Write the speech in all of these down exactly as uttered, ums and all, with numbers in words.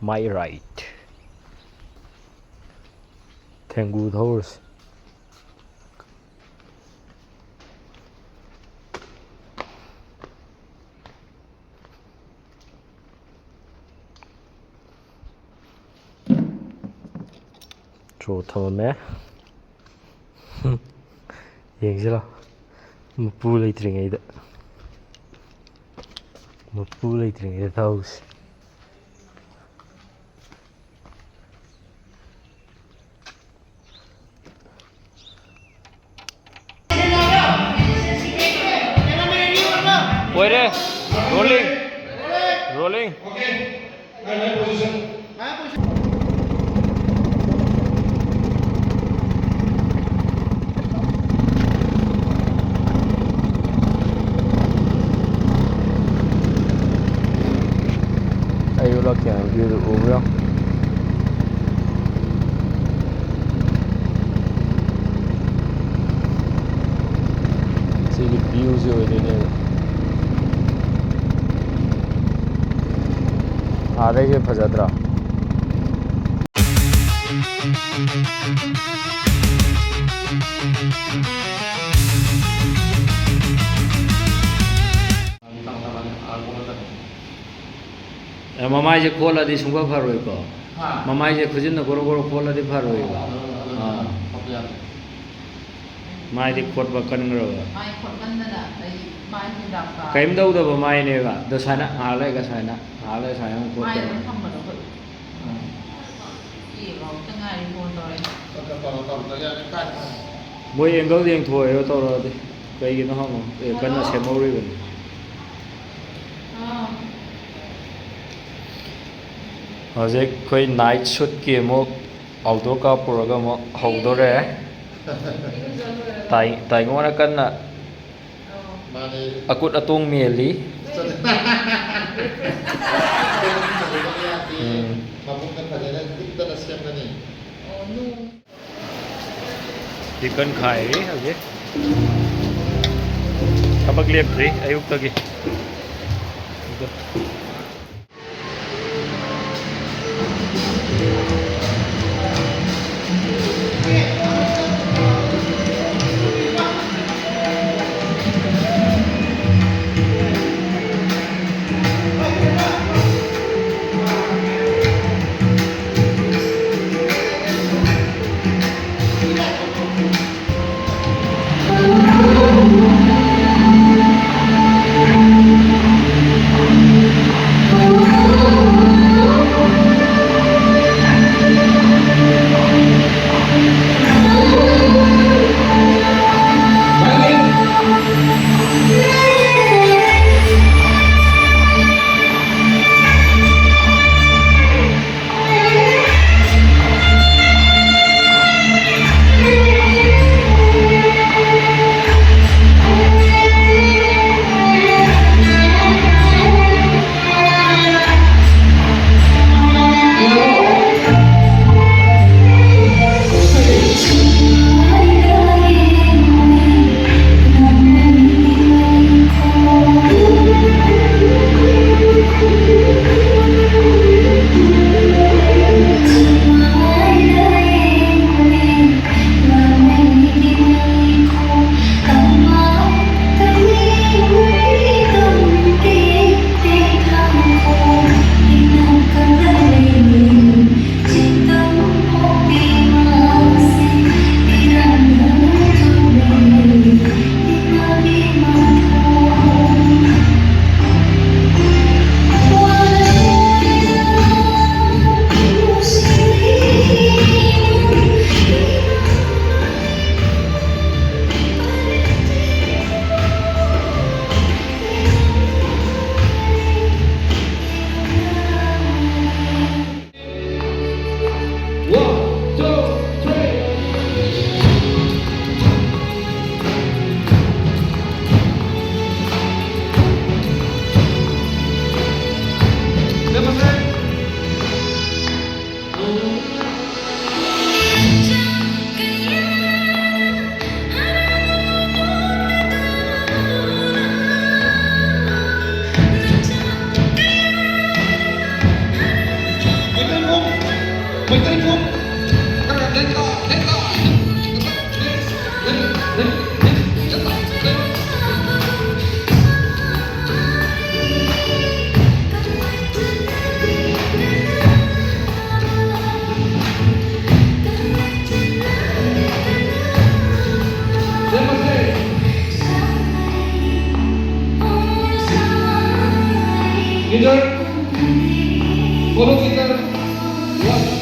My right. ꯊꯦꯡꯒꯨ ꯊꯧꯔꯁꯤ꯫ ꯆꯣ ꯊꯝꯃꯝꯃꯦ꯫ ꯌꯦꯡꯁꯤꯂꯣ꯫ ꯃꯄꯨ ꯂꯩꯇ꯭ꯔꯤꯉꯩꯗ꯫ ꯃꯄꯨ ꯂꯩꯇ꯭ꯔꯤꯉꯩꯗ ꯊꯧꯁꯤ꯫ ꯑꯣꯏꯔꯦ꯫ Rolling. Rolling. ꯑꯩ ꯎꯠꯂꯛꯀꯦ, view ꯗꯨ ꯎꯕ꯭ꯔꯥ? ꯁꯤꯒꯤ view ꯁꯤ ꯑꯣꯏꯗꯣꯏꯅꯦꯕ꯫ ꯑꯥꯗꯩꯁꯦ ꯐꯖꯗ꯭ꯔꯥ? ꯑꯦ, ꯃꯃꯥꯏꯁꯦ ꯈꯣꯠꯂꯗꯤ ꯁꯨꯡꯐ ꯐꯔꯣꯏꯀꯣ꯫ ꯍꯥ? ꯃꯃꯥꯏꯁꯦ ꯈꯨꯖꯤꯟꯅ ꯒꯣꯔꯣ ꯒꯣꯔꯣ ꯈꯣꯠꯂꯗꯤ ꯐꯔꯣꯏꯕ꯫ ꯑꯗꯨ, ꯑꯗꯨ, ꯑꯥ꯫ ꯈꯣꯠꯄ ꯌꯥꯗꯦ꯫ ꯃꯥꯏꯗꯤ ꯈꯣꯠꯄ ꯀꯟꯈ꯭ꯔꯕ꯫ ꯃꯥꯏ ꯈꯣꯠꯃꯟꯗꯅ ꯑꯩ ꯃꯥꯏ ꯍꯤꯗꯥꯛ ꯀꯥꯞ-, ꯀꯔꯤꯝ ꯇꯧꯗꯕ ꯃꯥꯏꯅꯦꯕ꯫ ꯑꯗꯣ ꯁꯨꯃꯥꯏꯅ ꯉꯥꯏꯍꯥꯛ ꯂꯩꯔꯒ ꯁꯨꯃꯥꯏꯅ, ꯉꯥꯏꯍꯥꯛ ꯂꯩꯔꯒ ꯁꯨꯃꯥꯏꯅ ꯑꯃꯨꯛ ꯃꯥꯏ ꯈꯣꯠꯇꯣꯏꯅꯦ꯫ ꯑꯗꯨꯝ ꯊꯝꯕꯗꯣ ꯑꯩꯈꯣꯏ꯫ ꯎꯝ꯫ ꯏ ꯐꯥꯎꯕꯇ ꯉꯥꯏꯔꯤ phone ꯇꯧꯔꯛꯑꯦ꯫ ꯈꯔ ꯈꯔ ꯇꯧꯔ ꯇꯧꯔꯛꯇ꯭ꯔꯗꯤ ꯌꯥꯔꯦ, ꯀꯥꯏ ꯊꯝꯃꯦ? ꯃꯣꯏ angle ꯌꯦꯡꯊꯣꯛꯑꯦꯔꯣ ꯇꯧꯔꯛꯑꯗꯤ꯫ ꯀꯩꯒꯤꯅꯣ ꯍꯪꯉꯣ꯫ ꯑꯦ, ꯀꯟꯅ ꯍꯜꯂꯣ? ꯁꯦꯝꯍꯧꯔꯤꯕꯅꯤ꯫ ꯑꯥ꯫ ꯍꯧꯖꯤꯛ ꯑꯩꯈꯣꯏ night shoot ꯀꯤ ꯑꯃꯨꯛ outdoor ꯀꯥꯞꯄꯨꯔꯒ ꯑꯃꯨꯛ ꯍꯧꯗꯣꯔꯦ꯫ ꯏꯔꯨꯖ ꯂꯣꯏꯔꯒ꯫ ꯇꯥꯏ-, ꯇꯥꯏꯉꯣꯅ ꯀꯟꯅ ꯃꯥꯅꯦ꯫ ꯑꯀꯨꯠ ꯑꯇꯣꯡ ꯃꯦꯜꯂꯤ꯫ ꯎꯝ꯫ ꯃꯕꯨꯛꯅ ꯐꯖꯅ ꯀꯨꯞꯇꯅ ꯁꯦꯝꯒꯅꯤ꯫ ꯆꯤꯛꯀꯟ ꯈꯥꯏꯔꯤ ꯍꯧꯖꯤꯛ꯫ ꯊꯕꯛ ꯂꯦꯞꯇ꯭ꯔꯤ ꯑꯌꯨꯛꯇꯒꯤ꯫ ꯑꯗꯣ Guitar, follow guitar, one.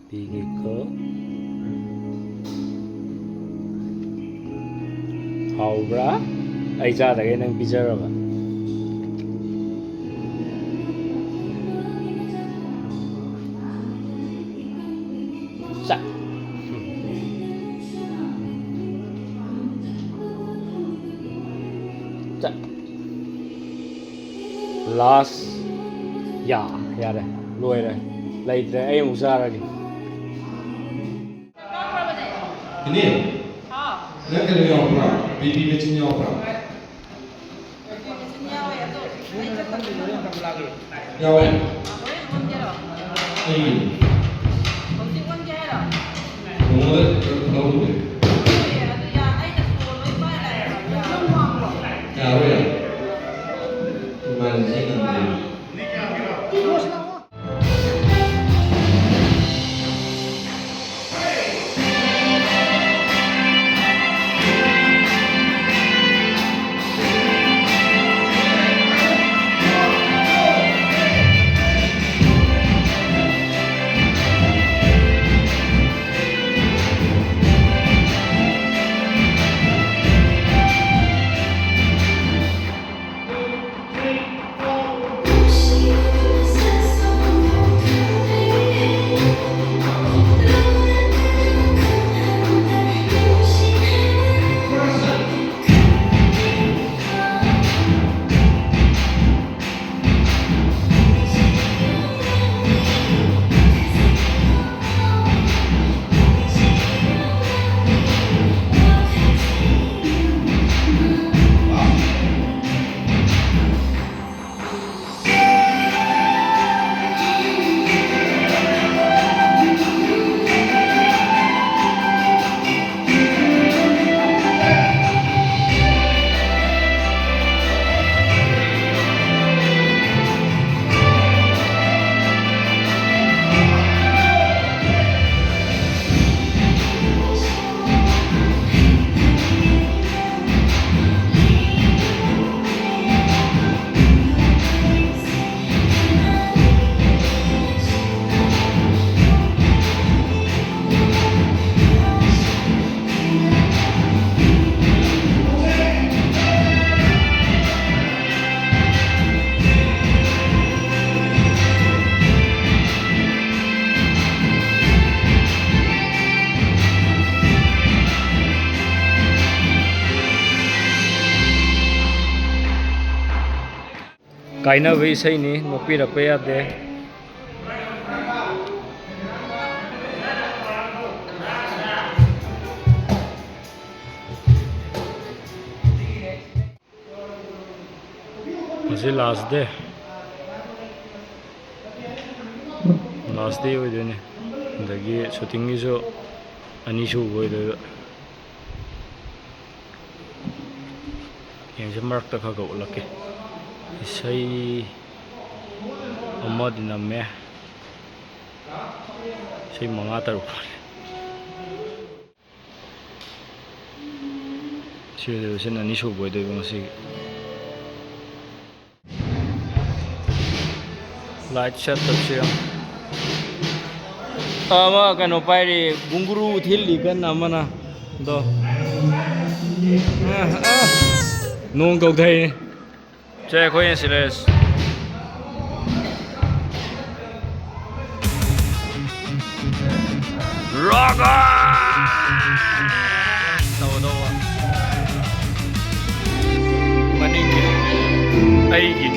ꯄꯤꯒꯦꯀꯣ꯫ ꯍꯥꯎꯕ꯭ꯔꯥ? ꯑꯩ ꯆꯥꯗꯒꯩ ꯅꯪ ꯄꯤꯖꯔꯕ? ꯆꯥ꯫ ꯆꯥ꯫ ꯂꯥꯁ꯫ ꯌꯥ, ꯌꯥꯔꯦ꯫ ꯂꯣꯏꯔꯦ꯫ ꯂꯩꯇ꯭ꯔꯦ꯫ ꯑꯩ ꯑꯃꯨꯛ ꯆꯥꯔꯒꯦ꯫ ꯏꯅꯦ, ꯅꯪ ꯀꯩꯅꯣ ꯌꯥꯎꯕ꯭ꯔꯥ? ꯕꯤ ꯄꯤ ꯃꯦꯆꯤꯟ ꯌꯥꯎꯕ꯭ꯔꯥ? ꯌꯥꯎꯋꯦ꯫ ꯑꯩꯒꯤ꯫ ꯅꯉꯣꯟꯗ ꯂꯧꯔꯨꯒꯦ꯫ ꯌꯥꯔꯣꯏ, ꯌꯥꯔꯣꯏ꯫ ꯏꯃꯥꯟꯅꯕꯁꯤꯡ ꯉꯝꯗꯦ꯫ ꯀꯥꯏꯅꯕ ꯏꯁꯩꯅꯤ, ꯅꯣꯛꯄꯤꯔꯛꯄ ꯌꯥꯗꯦ꯫ ꯉꯁꯤ last day, last day ꯑꯣꯏꯗꯣꯏꯅꯦ꯫ ꯑꯗꯒꯤ shootingꯒꯤꯁꯨ ꯑꯅꯤꯁꯨꯕ ꯑꯣꯏꯗꯣꯏꯕ꯫ ꯌꯦꯡꯁꯦ, ꯃꯔꯛꯇ ꯈꯔ ꯈꯔ ꯎꯠꯂꯛꯀꯦ꯫ ꯏꯁꯩ ꯑꯃꯗꯤ ꯅꯝꯃꯦ, ꯏꯁꯩ ꯃꯉꯥ ꯇꯔꯨꯛ ꯋꯥꯠꯂꯤ꯫ ꯁꯤ ꯑꯣꯏꯗꯣꯏꯕ, ꯁꯤꯅ ꯑꯅꯤꯁꯨꯕ ꯑꯣꯏꯗꯣꯏꯕ ꯉꯁꯤꯒꯤ꯫ Light setup ꯁꯦ ꯌꯦꯡꯉꯣ꯫ ꯑꯃ ꯀꯩꯅꯣ ꯄꯥꯏꯔꯤ, ꯒꯨꯡꯒꯨꯔꯨ ꯊꯤꯜꯂꯤ ꯀꯟꯅ ꯑꯃꯅ꯫ ꯑꯗꯣ꯫ ꯑ, ꯑ꯫ ꯅꯣꯡ ꯀꯧꯊꯩ꯫ ꯁꯦ ꯑꯩꯈꯣꯏ ꯁꯤꯂꯦꯁ꯫ Rock on! ꯇꯧꯒꯗꯧꯕ꯫ ꯃꯅꯤꯡꯒꯤ꯫ ꯑꯩꯒꯤ꯫